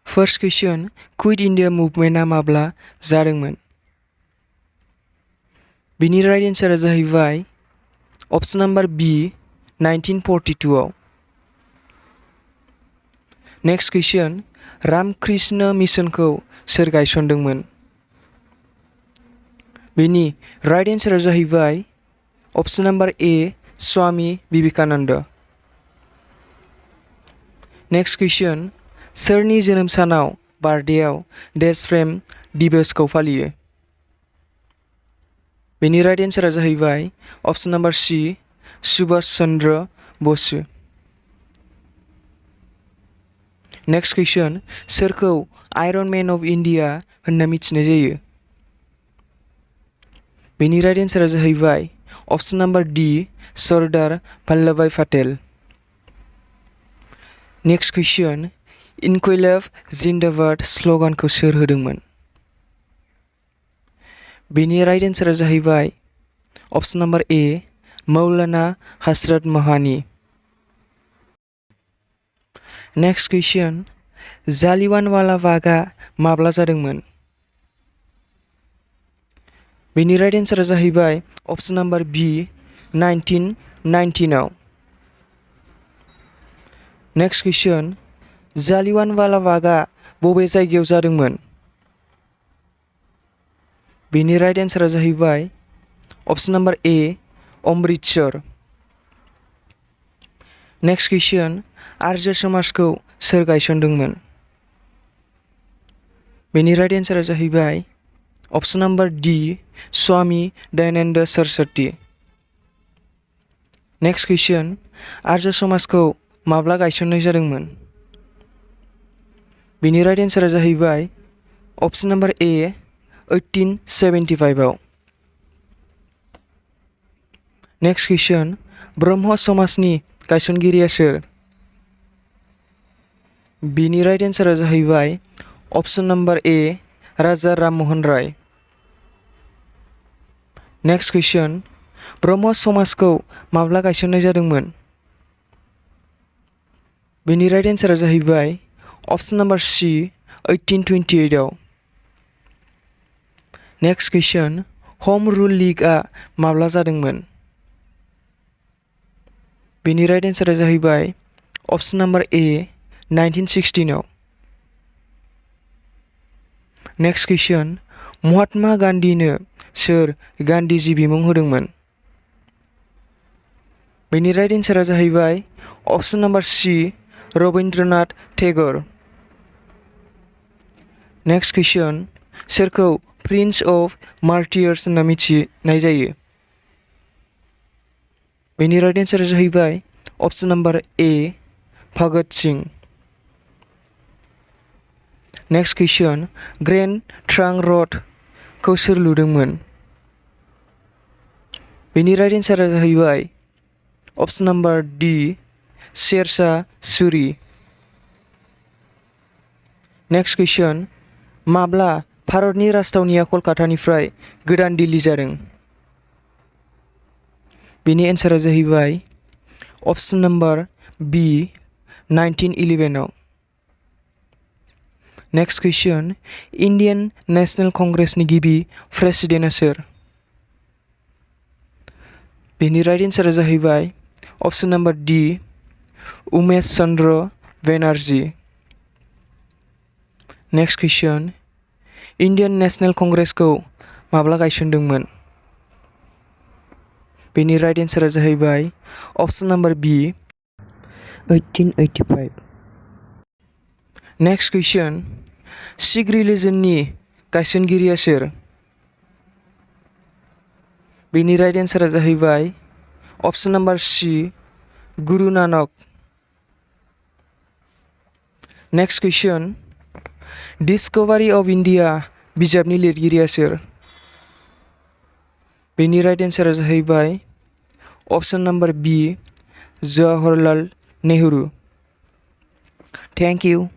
First question, Quit India Movement माब्ला जादोंमोन? बिनि राइट एन्सारा जाहैबाय ऑप्शन नंबर बी 1942 आव। नेक्स्ट क्वेश्चन, रामकृष्ण मिशनखौ सोर गायसनदोंमोन? बिनि राइट एन्सारा जाहैबाय option number A Swami Vivekananda. Next question, सोरनि जोनोम सानाव बार्थडेआव देश प्रेम दिवसखौ फालियो? बिनि राइट एन्सारा जाहैबाय option number C Subhash Chandra Basu. Next question, सोरखौ आयरन मैन अफ इंडिया होनना मिथिनाय जायो? बिनि राइट एन्सारा जाहैबाय option number D Sardar Vallabhbhai Patel. Next question, इनक्विलाब जिंदाबाद स्लोगानखौ सोर होदोंमोन? बिनि राइट एन्सारा जाहैबाय ऑप्शन नंबर ए मौलाना हजरत मोहानी। नेक्स्ट क्वेश्चन, जालियानवाला बागआ माब्ला जादोंमोन? बिनि राइट एन्सारा जाहैबाय ऑप्शन नंबर बी 1919 आव। नेक्स्ट क्वेश्चन, जालियानवाला बागआ बबे जायगायाव जादोंमोन? बिनि राइट एन्सारा जाहैबाय option number A Amritsar. Next question, Arya समाजखौ सोर गायसनदोंमोन? बिनि राइट एन्सारा जाहैबाय option number D Swami Dayanand Saraswati. Next question, Arya समाजखौ माब्ला गायसननाय जादोंमोन? बिनि राइट एन्सारा जाहैबाय ऑप्शन नंबर ए 1875 आव। नेक्स्ट क्वेश्चन, ब्रह्म समाजनि गायसनगिरिया सोर? बिनि राइट एन्सारा जाहैबाय ऑप्शन नंबर ए राजा राममोहन राय। नेक्स्ट क्वेश्चन, ब्रह्म समाजखौ माब्ला गायसननाय जादोंमोन? बिनि राइट एन्सारा जाहैबाय ऑप्शन नंबर सी 1828 आव। नेक्स्ट क्वेश्चन, होम रुल लीगआ माब्ला जादोंमोन? बिनि राइट एन्सारा जाहैबाय ऑप्शन नंबर ए 1916 आव। नेक्स्ट क्वेश्चन, महात्मा गान्धीनो सोर गान्धीजी बिमुं होदोंमोन? बिनि राइट एन्सारा जाहैबाय option number C Rabindranath Tagore. Next question, सोरखौ प्रिन्स अफ मार्टियार्स होनना मिथिनाय जायो? बिनि राइट एन्सारा जाहैबाय option number A Bhagat Singh. Next question, grand trunk र'डखौ सोर लुदोंमोन? बिनि राइट एन्सारा जाहैबाय option number D Sher Shah Suri. Next question, माब्ला भारतनि राजथावनिया कलकातानिफ्राय गोदान दिल्ली जादों? बिनि एन्सारा जाहैबाय ऑप्शन नंबर बी 1911 आव। नेक्स्ट क्वेश्चन, इन्डियन नेशनेल कंग्रेसनि गिबि प्रेसिडेन्टआ सोर? बिनि राइट एन्सारा जाहैबाय option number D Umesh Chandra Banerjee. Next question, Indian national कंग्रेसखौ माब्ला गायसनदोंमोन? बिनि राइट एन्सारा जाहैबाय option number B 1885। Next question, Sikh रिलिजननि गायसनगिरिया सोर? बिनि राइट एन्सारा जाहैबाय option number C Guru Nanak. Next question, discovery of India बिजाबनि लिरगिरिया सोर? बिनि राइट एन्सारा जाहैबाय ऑप्शन नंबर बी जवाहरलाल नेहरू। Thank you.